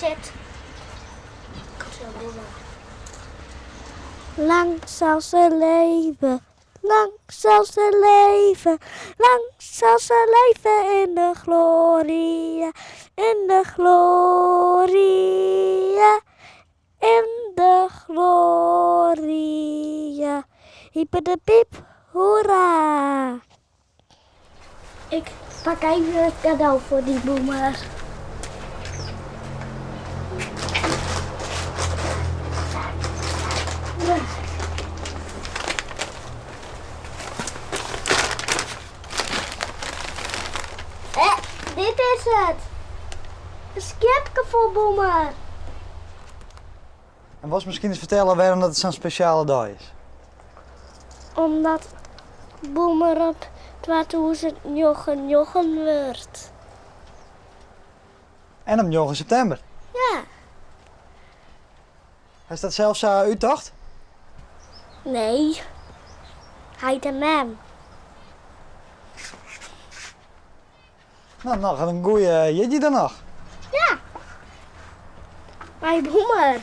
sit. Lang zal ze leven, lang zal ze leven, lang zal ze leven in de gloria, in de gloria, in de gloria. Hyper de piep, hoera! Ik pak even het cadeau voor die boemer. Eh, dit is het. Een skipke voor boemer. En wolst miskien ris fertelle wêrom dat it sa'n spesjale dei is? Omdat Boemer op 2009 njoggen wurdt. En op njoggen septimber? Ja. Hast dat sels sa úttocht? Nee, heit en mem. No, noch in goeie jierdei dan noch. Ja. Mei Boemer.